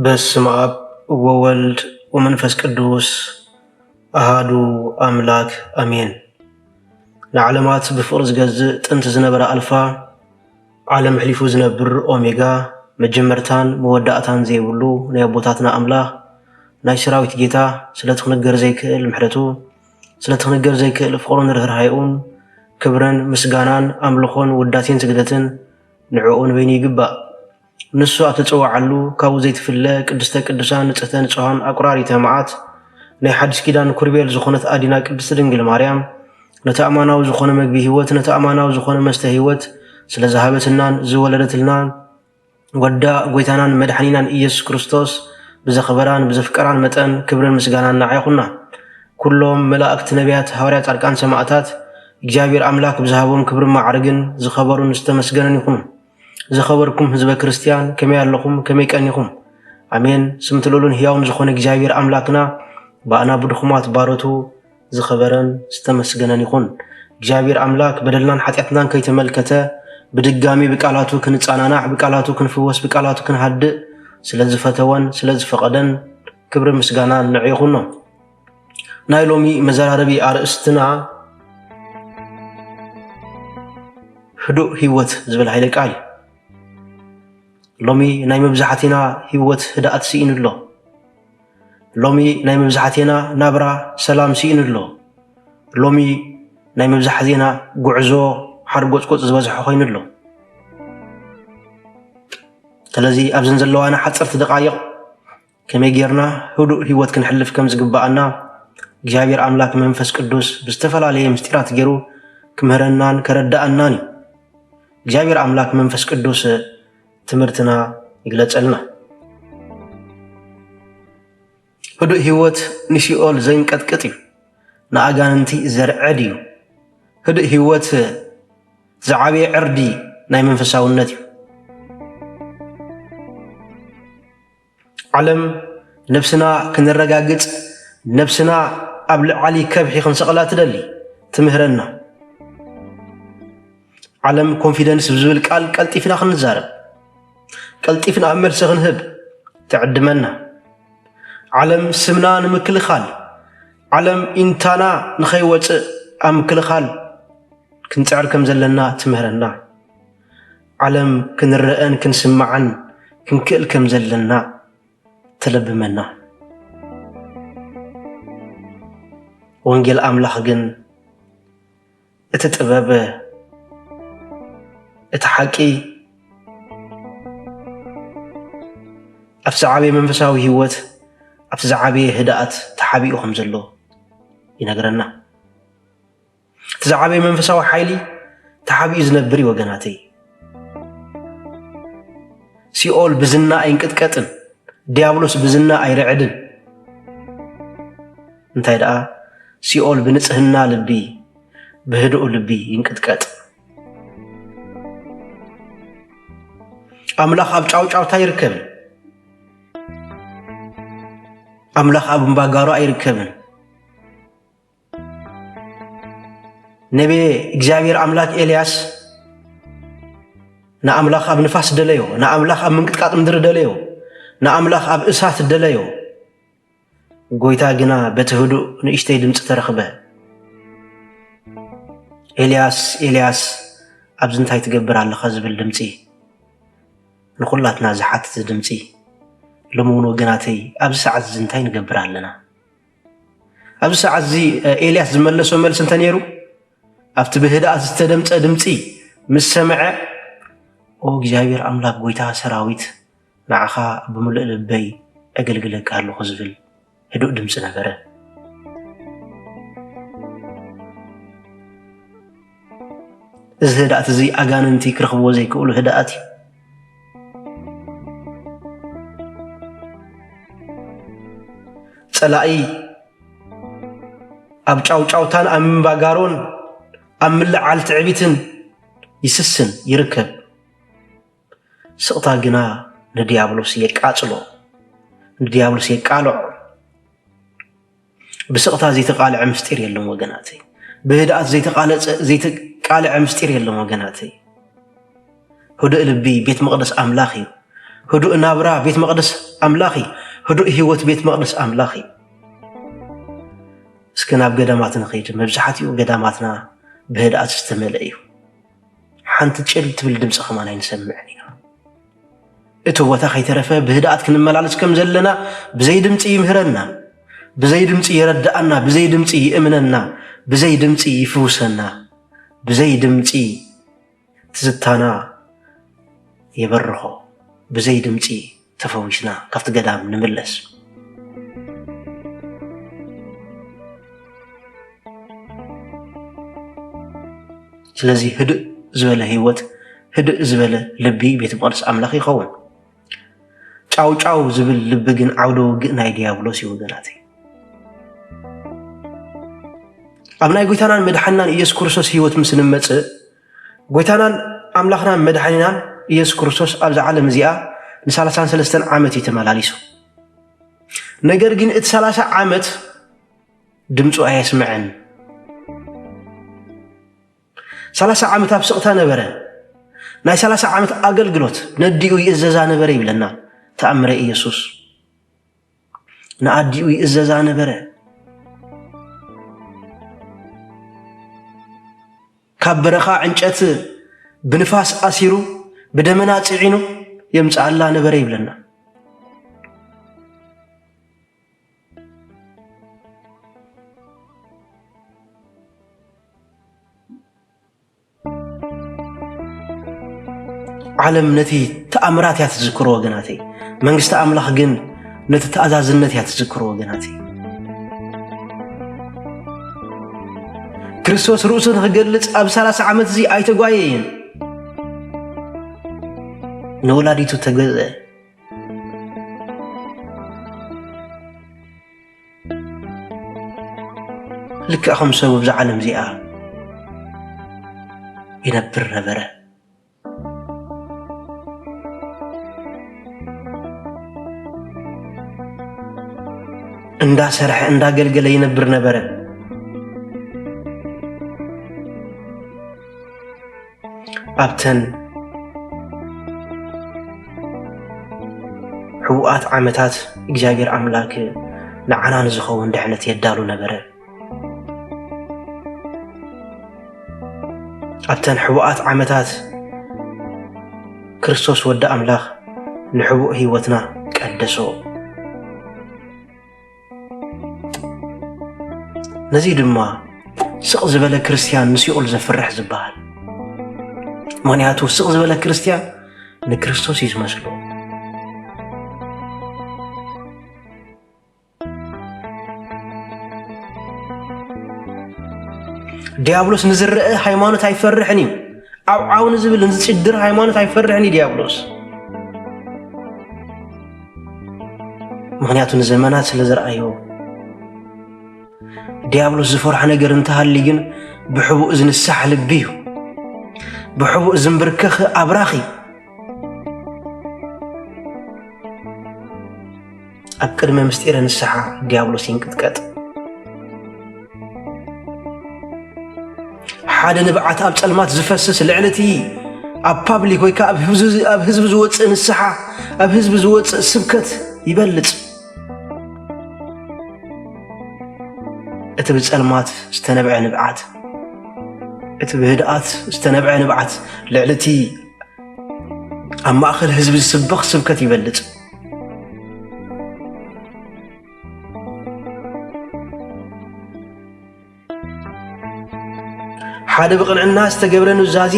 በስመ አብ ወወልድ ወመንፈስ ቅዱስ አሃዱ አምላክ አሜን። ንዓለማት ብፍቕሪ ዝገዝእ ጥንቲ ዝነበረ ኣልፋ፣ ዓለም ሕሊፉ ዝነብር ኦሜጋ፣ መጀመርታን መወዳእታን ዘይብሉ ናይ ኣቦታትና ኣምላኽ፣ ናይ ሰራዊት ጌታ፣ ስለቲ ክንገር ዘይክእል ምሕረቱ፣ ስለቲ ክንገር ዘይክእል ፍቕሩን ርህራሄኡን ክብርን ምስጋናን ኣምልኾን ውዳሴን ስግደትን ንዕኡ ንበይኑ ይግባእ። ንሱ ኣብ ተጸውዓሉ ካብኡ ዘይትፍለ ቅድስተ ቅዱሳን ንጽህተ ንጹሃን ኣቁራሪተ መዓት ናይ ሓድሽ ኪዳን ኩርቤል ዝኾነት ኣዲና ቅድስት ድንግል ማርያም ነቲ ኣማናዊ ዝኾነ መግቢ ህይወት፣ ነቲ ኣማናዊ ዝኾነ መስተ ህይወት ስለ ዝሃበትልናን ዝወለደትልናን ወዳ ጎይታናን መድሓኒናን ኢየሱስ ክርስቶስ ብዘኽበራን ብዘፍቀራን መጠን ክብርን ምስጋናን ንዓ ይኹና። ኩሎም መላእክት፣ ነቢያት፣ ሃዋርያት፣ ጻድቃን፣ ሰማእታት እግዚኣብሔር ኣምላክ ብዝሃቦም ክብርን ማዕርግን ዝኸበሩን ዝተመስገነን ይኹኑ። ዝኸበርኩም ህዝበ ክርስትያን ከመይ ኣለኹም? ከመይ ቀኒኹም? ኣሜን። ስምቲ ልዑልን ህያውን ዝኾነ እግዚኣብሔር ኣምላክና ብኣና ብድኹማት ባሮቱ ዝኸበረን ዝተመስገነን ይኹን። እግዚኣብሔር ኣምላክ በደልናን ሓጢኣትናን ከይተመልከተ ብድጋሚ ብቃላቱ ክንጸናናዕ፣ ብቃላቱ ክንፍወስ፣ ብቃላቱ ክንሃድእ ስለ ዝፈተወን ስለ ዝፈቐደን ክብርን ምስጋናን ንዑ ይኹኖ። ናይ ሎሚ መዘራረቢ ኣርእስትና ህዱእ ህይወት ዝብል ኃይለ ቃል እዩ። ሎሚ ናይ መብዛሕቲና ህይወት ህድኣት ስኢኑ ኣሎ። ሎሚ ናይ መብዛሕቲና ናብራ ሰላም ስኢኑ ኣሎ። ሎሚ ናይ መብዛሕቲና ጉዕዞ ሓርጎጽጎጽ ዝበዝሖ ኮይኑ ኣሎ። ስለዚ ኣብዘን ዘለዋና ሓጸርቲ ደቓይቕ ከመይ ጌርና ህዱእ ህይወት ክንሕልፍ ከም ዝግብኣና እግዚኣብሔር ኣምላክ መንፈስ ቅዱስ ብዝተፈላለየ ምስጢራት ገይሩ ክምህረናን ከረድኣናን እዩ። እግዚኣብሔር ኣምላክ መንፈስ ቅዱስ ትምህርትና ይግለጸልና። ህዱእ ህይወት ንሲኦል ዘንቀጥቅጥ እዩ፣ ንኣጋንንቲ ዘርዕድ እዩ። ህዱእ ህይወት ዝዓበየ ዕርዲ ናይ መንፈሳውነት እዩ። ዓለም ነብስና ክነረጋግጽ፣ ነብስና ኣብ ልዓሊ ከብሒ ክንሰቕላ ትደሊ፣ ትምህረና። ዓለም ኮንፊደንስ ብዝብል ቃል ቀልጢፍና ክንዛረብ፣ ቀልጢፍና ኣብ መልሲ ክንህብ ትዕድመና። ዓለም ስምና ንምክልኻል፣ ዓለም ኢንታና ንኸይወጽእ ኣብ ምክልኻል ክንጽዕር ከም ዘለና ትምህረና። ዓለም ክንረአን ክንስማዓን ክንክእል ከም ዘለና ተለብመና። ወንጌል ኣምላኽ ግን እቲ ጥበብ፣ እቲ ሓቂ ኣብቲ ዝዓበየ መንፈሳዊ ህይወት፣ ኣብቲ ዝዓበየ ህድኣት ተሓቢኡ ከም ዘሎ ይነግረና። እቲ ዝዓበየ መንፈሳዊ ሓይሊ ተሓቢኡ ዝነብር እዩ ወገናተይ። ሲኦል ብዝና ኣይንቅጥቀጥን፣ ዲያብሎስ ብዝና ኣይርዕድን። እንታይ ደኣ፣ ሲኦል ብንጽህና ልቢ፣ ብህድኡ ልቢ ይንቅጥቀጥ። ኣምላኽ ኣብ ጫውጫውታ ኣይርከብን። ኣምላኽ ኣብ እምባጋሮ ኣይርከብን። ነብየ እግዚኣብሔር ኣምላክ ኤልያስ ንኣምላኽ ኣብ ንፋስ ደለዮ፣ ንኣምላኽ ኣብ ምንቅጥቃጥ ምድሪ ደለዮ፣ ንኣምላኽ ኣብ እሳት ደለዮ። ጎይታ ግና በቲ ህዱእ ንእሽተይ ድምፂ ተረኽበ። "ኤልያስ፣ ኤልያስ፣ ኣብዚ እንታይ ትገብር ኣለኻ?" ዝብል ድምፂ፣ ንኹላትና ዝሓትት ድምፂ። ሎሚ እውን ወገናተይ፣ ኣብዚ ሰዓት እዚ እንታይ ንገብር ኣለና? ኣብዚ ሰዓት እዚ ኤልያስ ዝመለሶ መልሲ እንተ ነይሩ፣ ኣብቲ ብህድኣት ዝተደምፀ ድምፂ ምስ ሰምዐ፣ "ኦ እግዚኣብሔር ኣምላክ ጎይታ ሰራዊት፣ ንዓኻ ብምሉእ ልበይ ኣገልግለካ ኣለኹ" ዝብል ህዱእ ድምፂ ነበረ። እዚ ህድኣት እዚ ኣጋንንቲ ክረኽብዎ ዘይክእሉ ህድኣት እዩ። ጸላኢ ኣብ ጫውጫውታን ኣብ ምንባጋሮን ኣብ ምልዓል ትዕቢትን ይስስን ይርከብ። ስቕታ ግና ንዲያብሎስ የቃጽሎ፣ ንዲያብሎስ የቃልዖ። ብስቕታ ዘይተቃልዐ ምስጢር የለን ወገናተይ። ብህድኣት ዘይተቃለጸ-፣ ዘይተቃልዐ ምስጢር የለን ወገናተይ። ህዱእ ልቢ ቤት መቕደስ ኣምላኽ እዩ። ህዱእ ናብራ ቤት መቕደስ ኣምላኽ እዩ። ህዱእ ህይወት ቤት መቕደስ ኣምላኽ እዩ። እስከ ናብ ገዳማት ንኸይድ። መብዛሕትኡ ገዳማትና ብህድኣት ዝተመልአ እዩ። ሓንቲ ጭል ትብል ድምፂ ከማን ኣይንሰምዕን ኢና። እቲ ቦታ ከይተረፈ ብህድኣት ክንመላለስ ከም ዘለና ብዘይ ድምፂ ይምህረና፣ ብዘይ ድምፂ ይረድኣና፣ ብዘይ ድምፂ ይእምነና፣ ብዘይ ድምፂ ይፍውሰና፣ ብዘይ ድምፂ ትዝታና የበርኾ። ብዘይ ድምፂ ተፈዊስና ካብቲ ገዳም ንምለስ። ስለዚ ህድእ ዝበለ ህይወት፣ ህድእ ዝበለ ልቢ ቤተ መቕደስ ኣምላኽ ይኸውን። ጫው ጫው ዝብል ልቢ ግን ዓውደ ውግእ ናይ ዲያብሎስ እዩ ወገናተይ። ኣብ ናይ ጎይታናን መድሓንናን ኢየሱስ ክርስቶስ ህይወት ምስ እንመጽእ፣ ጎይታናን ኣምላኽናን መድሓኒናን ኢየሱስ ክርስቶስ ኣብዛ ዓለም እዚኣ ን33 ዓመት እዩ ተመላሊሱ። ነገር ግን እቲ 30 ዓመት ድምፁ ኣየስምዐን። 30 ዓመት ኣብ ስቕታ ነበረ። ናይ 30 ዓመት ኣገልግሎት ነዲኡ ይእዘዛ ነበረ ይብለና ተኣምረ ኢየሱስ። ንኣዲኡ ይእዘዛ ነበረ። ካብ በረኻ ዕንጨት ብንፋስ ኣሲሩ ብደመና ጽዒኑ የምጽኣላ ነበረ ይብለና። ዓለም ነቲ ተኣምራት እያ ትዝክሮ ወገናተይ። መንግስቲ ኣምላኽ ግን ነቲ ተኣዛዝነት እያ ትዝክሮ ወገናተይ። ክርስቶስ ርእሱ ንኽገልጽ ኣብ 30 ዓመት እዚ ኣይተጓየየን። ንወላዲቱ ተገዝአ። ልክዕ ከም ሰብ ኣብዛ ዓለም እዚኣ ይነብር ነበረ። እንዳሰርሐ እንዳገልገለ ይነብር ነበረ። ኣብተን ሕቡኣት ዓመታት እግዚኣብሔር ኣምላክ ንዓና ንዝኸውን ድሕነት የዳሉ ነበረ። ኣብተን ሕቡኣት ዓመታት ክርስቶስ ወዲ ኣምላኽ ንሕቡእ ህይወትና ቀደሶ። ነዚ ድማ ስቕ ዝበለ ክርስትያን ንሲኦል ዘፍርሕ ዝበሃል። ምኽንያቱ ስቕ ዝበለ ክርስትያን ንክርስቶስ እዩ ዝመስሎ። ዲያብሎስ ንዝረአ ሃይማኖት ኣይፈርሕን እዩ። ዓው ዓው ንዝብል ንዝጭድር ሃይማኖት ኣይፈርሕን እዩ ዲያብሎስ። ምኽንያቱ ንዘመናት ስለ ዝረኣዮ። ዲያብሎስ ዝፈርሖ ነገር እንተሃልዩ ግን ብሕቡእ ዝንሳሕ ልቢ እዩ። ብሕቡእ ዝንብርከኽ ኣብራኽ እዩ። ኣብ ቅድሚ ምስጢረ ንስሓ ዲያብሎስ ይንቅጥቀጥ። ሓደ ንብዓት ኣብ ጸልማት ዝፈስስ ልዕሊ እቲ ኣብ ፓብሊክ ወይ ከኣ ኣብ ህዝቢ፣ ኣብ ህዝቢ ዝወጽእ ንስሓ፣ ኣብ ህዝቢ ዝወጽእ ስብከት ይበልጽ። እቲ ብጸልማት ዝተነብዐ ንብዓት፣ እቲ ብህድኣት ዝተነብዐ ንብዓት ልዕሊ እቲ ኣብ ማእከል ህዝቢ ዝስበኽ ስብከት ይበልጽ። ሓደ ብቕንዕና ዝተገብረ ኑዛዜ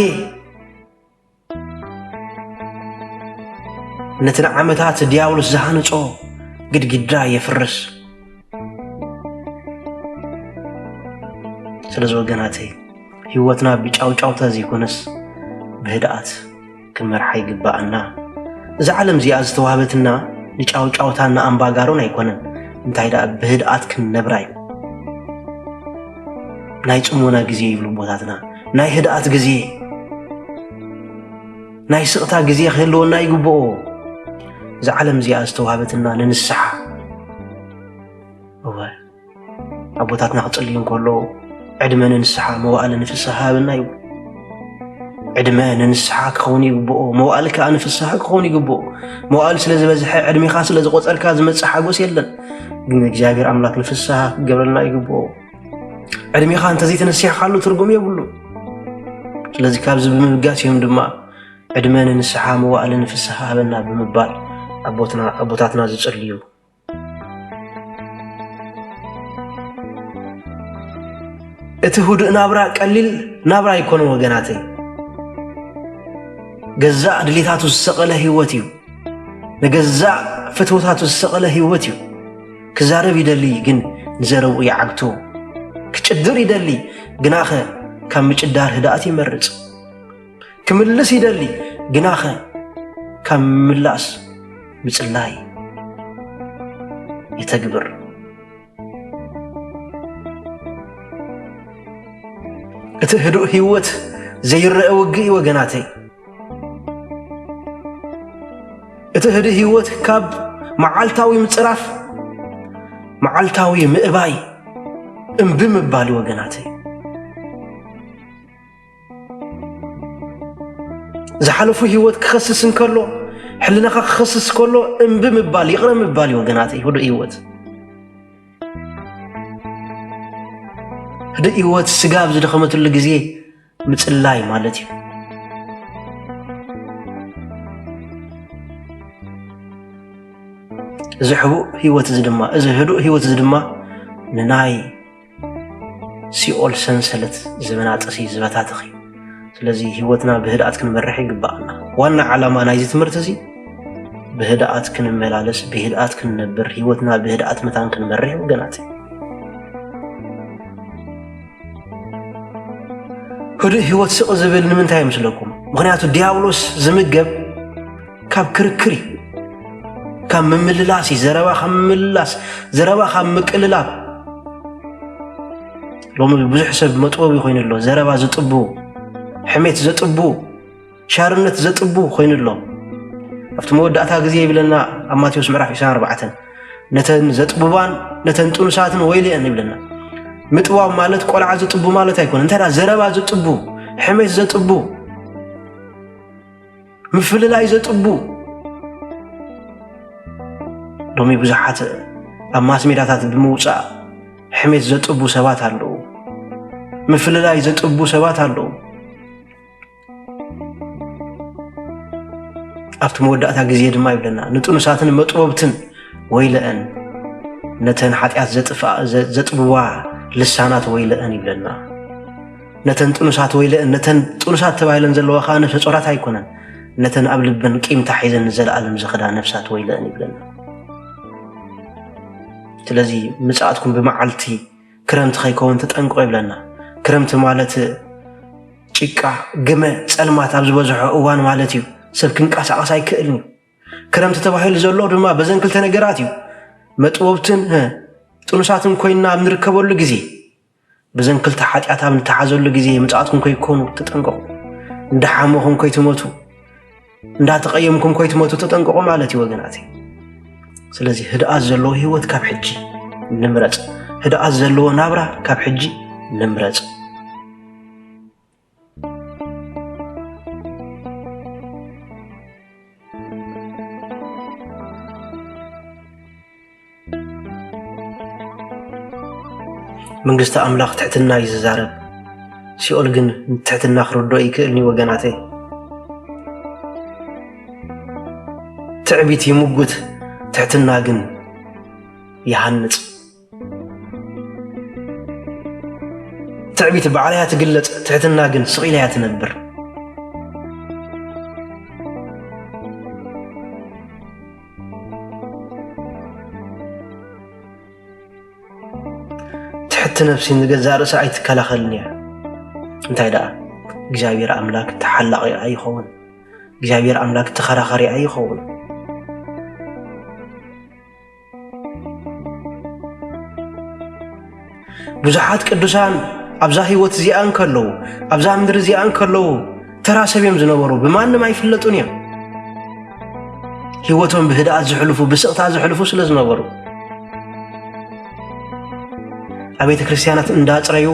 ነቲ ንዓመታት ዲያብሎስ ዝሃንጾ ግድግዳ የፍርስ። ስለዚ ወገናተይ፣ ህይወትና ብጫውጫውታ ዘይኮነስ ብህድኣት ክንመርሓ ይግብኣና። እዛ ዓለም እዚኣ ዝተዋህበትና ንጫውጫውታን ንኣምባጋሮን ኣይኮነን፣ እንታይ ደኣ ብህድኣት ክንነብራ እዩ። ናይ ጽሞና ግዜ ይብሉ ኣቦታትና፣ ናይ ህድኣት ግዜ፣ ናይ ስቕታ ግዜ ክህልወና ይግብኦ። እዛ ዓለም እዚኣ ዝተዋህበትና ንንስሓ። እወ፣ ኣቦታትና ክጽልዩ እንከሎ፣ "ዕድመ ንንስሓ መዋእለ ንፍስሓ ሃበና" ይብሉ። ዕድመ ንንስሓ ክኸውን ይግብኦ፣ መዋእል ከኣ ንፍስሓ ክኸውን ይግብኦ። መዋእል ስለ ዝበዝሐ፣ ዕድሜኻ ስለ ዝቖጸርካ ዝመጽእ ሓጎስ የለን። ግን እግዚኣብሔር ኣምላኽ ንፍስሓ ክገብረልና ይግብኦ። ዕድሜኻ እንተዘይተነሲሕካሉ ትርጉም የብሉን። ስለዚ ካብዚ ብምብጋስ እዮም ድማ ዕድመ ንንስሓ መዋእል ንፍስሓ ሃበና ብምባል ኣቦትና ኣቦታትና ዝጽልዩ። እቲ ህዱእ ናብራ ቀሊል ናብራ ኣይኮነን ወገናተይ። ገዛእ ድሌታቱ ዝሰቐለ ህይወት እዩ። ንገዛእ ፍትወታቱ ዝሰቐለ ህይወት እዩ። ክዛረብ ይደሊ ግን ንዘረብኡ ይዓግቶ። ክጭድር ይደሊ ግናኸ ካብ ምጭዳር ህድኣት ይመርጽ። ክምልስ ይደሊ ግናኸ ካብ ምላስ ምጽላይ ይተግብር። እቲ ህዱእ ህይወት ዘይረአ ውግእ እዩ ወገናተይ። እቲ ህዱእ ህይወት ካብ መዓልታዊ ምጽራፍ፣ መዓልታዊ ምእባይ፣ እምቢ ምባል እዩ ወገናተይ። ዝሓለፉ ህይወት ክኸስስ እንከሎ፣ ሕልናኻ ክኸስስ ከሎ፣ እምቢ ምባል፣ ይቕረ ምባል እዩ ወገናተይ፣ ህዱእ ህይወት። ህዱእ ህይወት ስጋ ኣብ ዝደኸመትሉ ግዜ ምጽላይ ማለት እዩ። እዚ ሕቡእ ህይወት እዚ ድማ፣ እዚ ህዱእ ህይወት እዚ ድማ ንናይ ሲኦል ሰንሰለት ዝበናጥስ እዩ፣ ዝበታትኽ እዩ። ስለዚ ህይወትና ብህድኣት ክንመርሕ ይግባኣና። ዋና ዓላማ ናይዚ ትምህርቲ እዚ ብህድኣት ክንመላለስ፣ ብህድኣት ክንነብር፣ ህይወትና ብህድኣት መታን ክንመርሕ ወገናት። ህዱእ ህይወት ስቕ ዝብል ንምንታይ ይመስለኩም? ምኽንያቱ ዲያብሎስ ዝምገብ ካብ ክርክር እዩ፣ ካብ ምምልላስ እዩ። ዘረባ ካብ ምምልላስ፣ ዘረባ ካብ ምቅልላብ። ሎሚ ብዙሕ ሰብ መጥበቢ ኮይኑ ኣሎ። ዘረባ ዝጥቡ፣ ሕሜት ዘጥቡ፣ ሻርነት ዘጥቡ ኮይኑ ኣሎ። ኣብቲ መወዳእታ ግዜ ይብለና ኣብ ማቴዎስ ምዕራፍ ዕስራን ኣርባዕተን፣ ነተን ዘጥቡባን ነተን ጥኑሳትን ወይለአን ይብለና። ምጥባብ ማለት ቆልዓ ዝጥቡ ማለት ኣይኮነ። እንታይ ደኣ ዘረባ ዝጥቡ፣ ሕሜት ዘጥቡ፣ ምፍልላይ ዘጥቡ። ሎሚ ብዙሓት ኣብ ማስ ሜዳታት ብምውጻእ ሕሜት ዘጥቡ ሰባት ኣለዉ። ምፍልላይ ዘጥቡ ሰባት ኣለዉ። ኣብቲ መወዳእታ ግዜ ድማ ይብለና፣ ንጥኑሳትን መጥበብትን ወይለአን፣ ነተን ሓጢኣት ዘጥፍኣ-፣ ዘ-፣ ዘጥብዋ ልሳናት ወይለአን ይብለና። ነተን ጥኑሳት ወይለአን፣ ነተን ጥኑሳት ተባሂለን ዘለዋ ኸኣ ነፍሰ ጾራት ኣይኮነን፣ ነተን ኣብ ልበን ቂምታ ሒዘን ንዘለኣለም ዝኸዳ ነፍሳት ወይለአን ይብለና። ስለዚ ምጽኣትኩም ብመዓልቲ ክረምቲ ከይከውን ተጠንቀቑ ይብለና። ክረምቲ ማለት ጭቃ፣ ግመ፣ ጸልማት ኣብ ዝበዝሖ እዋን ማለት እዩ። ሰብ ክንቀሳቐስ ኣይክእልን እዩ። ክረምቲ ተባሂሉ ዘሎ ድማ በዘን ክልተ ነገራት እዩ። መጥወብትን፣ እ፣ ጥኑሳትን ኮይንና ኣብ ንርከበሉ ግዜ፣ በዘን ክልተ ሓጢኣት ኣብ ንተሓዘሉ ግዜ ምጽኣትኩም ከይኮኑ ተጠንቀቑ። እንዳሓመኹም ከይትሞቱ፣ እንዳተቐየምኩም ከይትሞቱ ተጠንቀቑ ማለት እዩ ወገናተይ። ስለዚ ህድኣት ዘለዎ ህይወት ካብ ሕጂ ንምረጽ። ህድኣት ዘለዎ ናብራ ካብ ሕጂ ንምረጽ። መንግስቲ ኣምላኽ ትሕትና እዩ ዝዛረብ። ሲኦል ግን ንትሕትና ክርድኦ ይክእልኒ ወገናተይ። ትዕቢት ይምጉት፣ ትሕትና ግን ይሃንጽ። ትዕቢት ባዕላ እያ ትግለጽ፣ ትሕትና ግን ስቕ ኢላ እያ ትነብር። ትሕቲ ነፍሲ ንገዛእ ርእሳ ኣይትከላኸልን እያ። እንታይ ደኣ እግዚኣብሔር ኣምላክ ተሓላቒ ኣይኸውን። እግዚኣብሔር ኣምላክ ተኸራኸሪ ኣይኸውን። ብዙሓት ቅዱሳን ኣብዛ ህይወት እዚኣ እንከለዉ፣ ኣብዛ ምድሪ እዚኣ እንከለዉ፣ ተራ ሰብ እዮም ዝነበሩ፣ ብማንም ኣይፍለጡን እዮም። ህይወቶም ብህድኣት ዝሕልፉ፣ ብስቕታ ዝሕልፉ ስለ ዝነበሩ፣ ኣብያተ ክርስቲያናት እንዳጽረዩ፣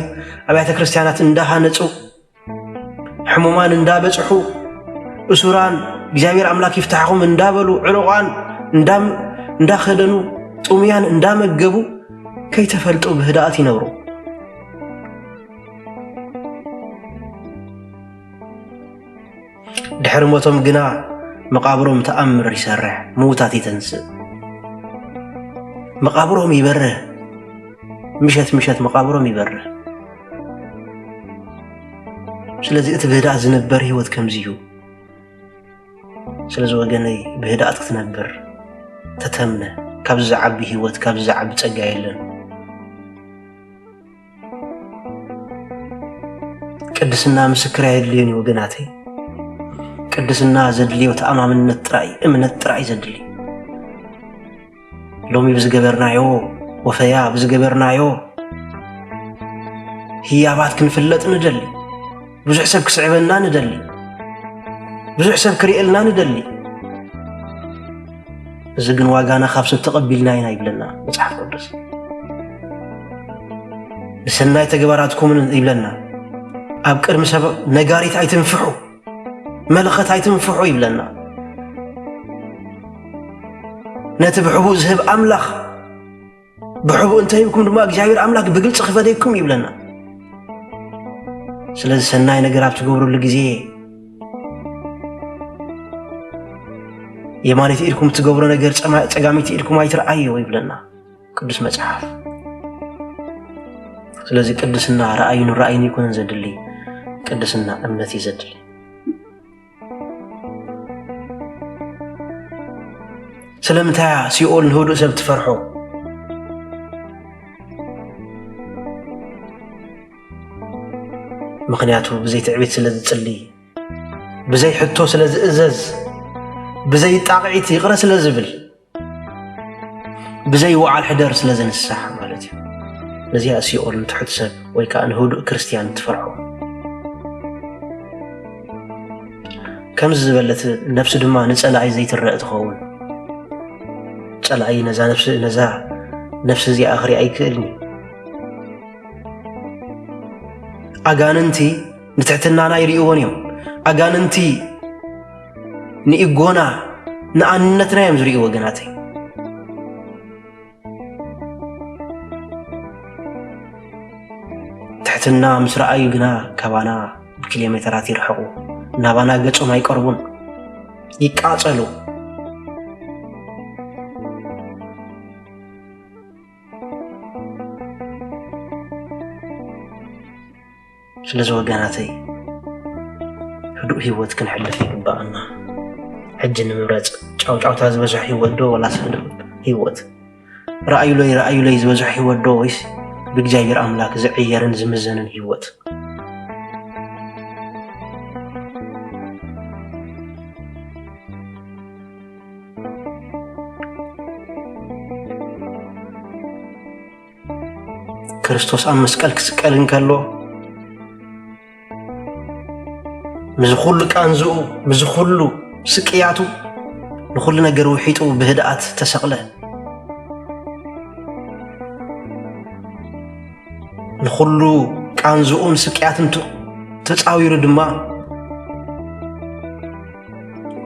ኣብያተ ክርስቲያናት እንዳሃነጹ፣ ሕሙማን እንዳበጽሑ፣ እሱራን እግዚኣብሔር ኣምላክ ይፍታሕኹም እንዳበሉ፣ ዕሩቓን እንዳም-፣ እንዳኸደኑ፣ ጥሙያን እንዳመገቡ፣ ከይተፈልጡ ብህድኣት ይነብሩ። ድሕሪ ሞቶም ግና መቓብሮም ተኣምር ይሰርሕ፣ ምዉታት የተንስእ። መቓብሮም ይበርህ፣ ምሸት ምሸት መቓብሮም ይበርህ። ስለዚ እቲ ብህድኣት ዝነበር ህይወት ከምዚ እዩ። ስለዚ ወገነይ ብህድኣት ክትነብር ተተምነ። ካብዚ ዝዓቢ ህይወት፣ ካብዚ ዝዓቢ ጸጋ የለን። ቅድስና ምስክር ኣየድልዮን እዩ ወገናተይ። ቅድስና ዘድልዮ ተኣማምነት ጥራይ፣ እምነት ጥራይ ዘድሊ። ሎሚ ብዝገበርናዮ ወፈያ፣ ብዝገበርናዮ ህያባት ክንፍለጥ ንደሊ። ብዙሕ ሰብ ክስዕበና ንደሊ። ብዙሕ ሰብ ክርእየልና ንደሊ። እዚ ግን ዋጋና ካብ ሰብ ተቐቢልና ኢና ይብለና መጽሓፍ ቅዱስ። ንሰናይ ተግባራትኩምን ይብለና። ኣብ ቅድሚ ሰብ ነጋሪት ኣይትንፍሑ፣ መለኸት ኣይትንፍሑ ይብለና። ነቲ ብሕቡእ ዝህብ ኣምላኽ ብሕቡእ እንተሂብኩም ድማ እግዚኣብሔር ኣምላኽ ብግልጺ ክፈደይኩም ይብለና። ስለዚ ሰናይ ነገር ኣብ ትገብሩሉ ግዜ የማነይቲ ኢድኩም እትገብሮ ነገር ጸማ-፣ ጸጋመይቲ ኢድኩም ኣይትርኣዮ ይብለና ቅዱስ መጽሓፍ። ስለዚ ቅድስና ረኣዩን ረኣዩን ኣይኮነን ዘድሊ፣ ቅድስና እምነት እዩ ዘድሊ። ስለምንታይ እያ ሲኦል ንህዱእ ሰብ ትፈርሖ? ምኽንያቱ ብዘይ ትዕቢት ስለ ዝጽሊ፣ ብዘይ ሕቶ ስለ ዝእዘዝ፣ ብዘይ ጣቕዒት ይቕረ ስለ ዝብል፣ ብዘይ ወዓል ሕደር ስለ ዝንሳሕ ማለት እዩ። ነዚኣ ሲኦል ንትሑት ሰብ ወይ ከኣ ንህዱእ ክርስትያን ትፈርሖ። ከምዚ ዝበለት ነፍሲ ድማ ንጸላኢ ዘይትረአ ትኸውን። ጸላኢ ነዛ ነፍሲ፣ ነዛ ነፍሲ እዚኣ ክሪኣ ኣይክእልን እዩ። ኣጋንንቲ ንትሕትናና ይርእይዎን እዮም። ኣጋንንቲ ንኢጎና፣ ንኣንነትና እዮም ዝርእዩ ወገናተይ። ትሕትና ምስ ረኣዩ ግና ካባና ብኪሎ ሜተራት ይርሕቑ። ናባና ገጾም ኣይቀርቡን፣ ይቃጸሉ። ስለዚ ወገናተይ፣ ህዱእ ህይወት ክንሕልፍ ይግባኣና። ሕጂ ንምረጽ፣ ጫውጫውታ ዝበዝሖ ህይወት ዶ ወላስ ህዱእ ህይወት? ረኣዩለይ፣ ረኣዩለይ ዝበዝሖ ህይወት ዶ ወይስ ብእግዚኣብሔር ኣምላክ ዝዕየርን ዝምዘንን ህይወት? ክርስቶስ ኣብ መስቀል ክስቀል እንከሎ፣ ምስዚ ኩሉ ቃንዝኡ፣ ምስዚ ኩሉ ስቅያቱ፣ ንኹሉ ነገር ውሒጡ ብህድኣት ተሰቕለ። ንኹሉ ቃንዝኡን ስቅያትን ተ-፣ ተጻዊሩ ድማ፣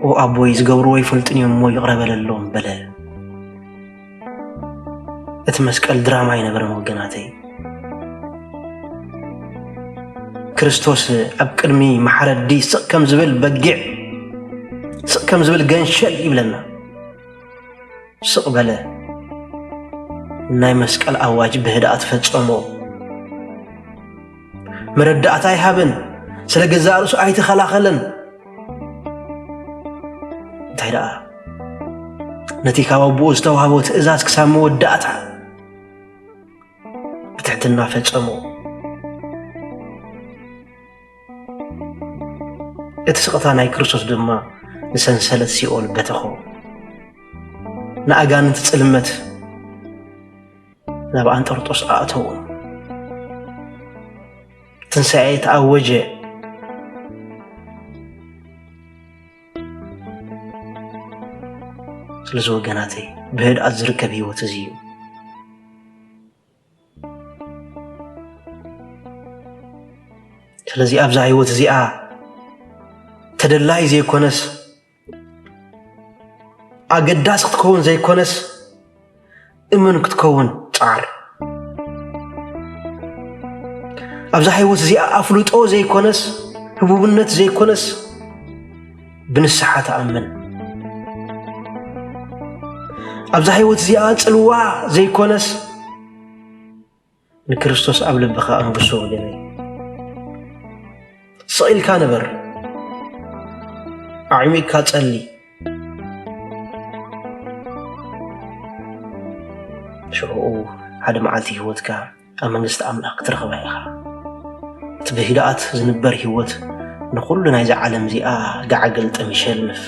"ኦ ኣቦይ፣ ዝገብርዎ ኣይፈልጡን እዮም እሞ ይቕረ በለሎም" በለ። እቲ መስቀል ድራማ ኣይነበረን ወገናተይ። ክርስቶስ ኣብ ቅድሚ መሓረዲ ስቕ ከም ዝብል በጊዕ፣ ስቕ ከም ዝብል ገንሸል ይብለና። ስቕ በለ። ናይ መስቀል ኣዋጅ ብህድኣት ፈጸሞ። መረዳእታ ኣይሃበን። ስለ ገዛእ ርእሱ ኣይተኸላኸለን። እንታይ ደኣ፣ ነቲ ካብ ኣቦኡ ዝተዋህቦ ትእዛዝ ክሳብ መወዳእታ ብትሕትና ፈጸሞ። እቲ ስቕታ ናይ ክርስቶስ ድማ ንሰንሰለት ሲኦል በተኾ። ንኣጋንንቲ ጽልመት ናብ ኣንጠርጦስ ኣእተዎም። ትንሳኤ ተኣወጀ። ስለዚ ወገናተይ፣ ብህድኣት ዝርከብ ህይወት እዚ እዩ። ስለዚ ኣብዛ ህይወት እዚኣ ተደላይ ዘይኮነስ፣ ኣገዳሲ ክትከውን ዘይኮነስ፣ እሙን ክትከውን ጻዓር። ኣብዛ ህይወት እዚኣ ኣፍልጦ ዘይኮነስ፣ ህቡብነት ዘይኮነስ፣ ብንስሓ ተኣመን። ኣብዛ ህይወት እዚኣ ጽልዋ ዘይኮነስ፣ ንክርስቶስ ኣብ ልብኻ ኣንግሶ ወገነይ። ስቕ ኢልካ ንበር። ኣዕሚቕካ ጸሊ። ሽዑኡ ሓደ መዓልቲ ህይወትካ ኣብ መንግስቲ ኣምላኽ ክትረኽባ ኢኻ። እቲ ብህድኣት ዝንበር ህይወት ንኹሉ ናይዛ ዓለም እዚኣ ጋዕገልጥም ይሸንፍ።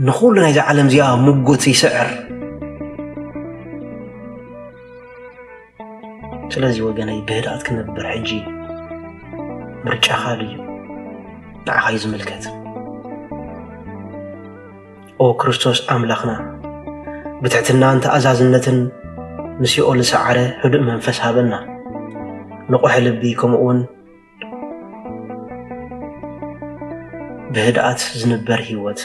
ንኹሉ ናይዛ ዓለም እዚኣ ምጉት ይስዕር። ስለዚ ወገነይ ብህድኣት ክነብር ሕጂ ምርጫኻ ድዩ? ንዓኻ እዩ ዝምልከት። ኦ ክርስቶስ ኣምላኽና፣ ብትሕትናን ተኣዛዝነትን ንሲኦል ዝሰዓረ ህዱእ መንፈስ ሃበና። ንቑሕ ልቢ ከምኡውን ብህድኣት ዝንበር ህይወት።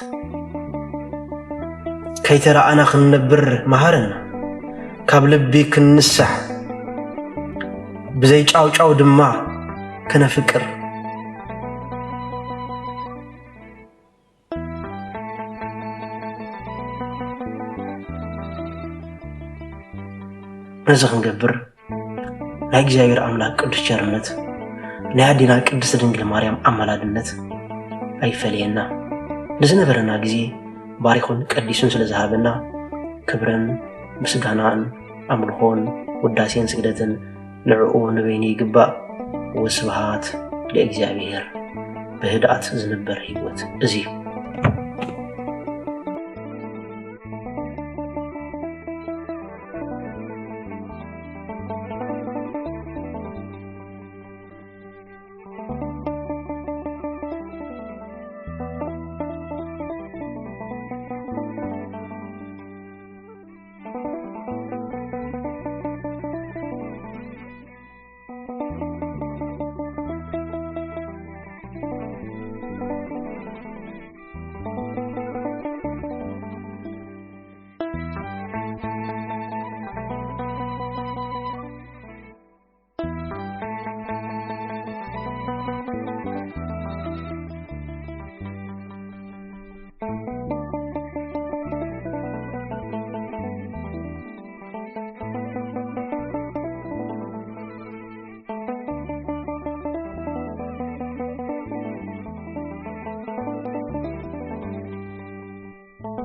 ከይተረኣና ክንነብር መሃረና። ካብ ልቢ ክንንሳሕ፣ ብዘይ ጫውጫው ድማ ክነፍቅር። ነዚ ክንገብር ናይ እግዚኣብሔር ኣምላኽ ቅዱስ ቸርነት፣ ናይ ኣዴና ቅድስት ድንግል ማርያም ኣማላድነት ኣይፈለየና። ንዝነበረና ግዜ ባሪኹን ቀዲሱን ስለ ዝሃበና ክብርን ምስጋናን ኣምልኾን ውዳሴን ስግደትን ንዕኡ ንበይኑ ይግባእ። ወስብሃት ለእግዚኣብሔር። ብህድኣት ዝንበር ህይወት እዚ እዩ።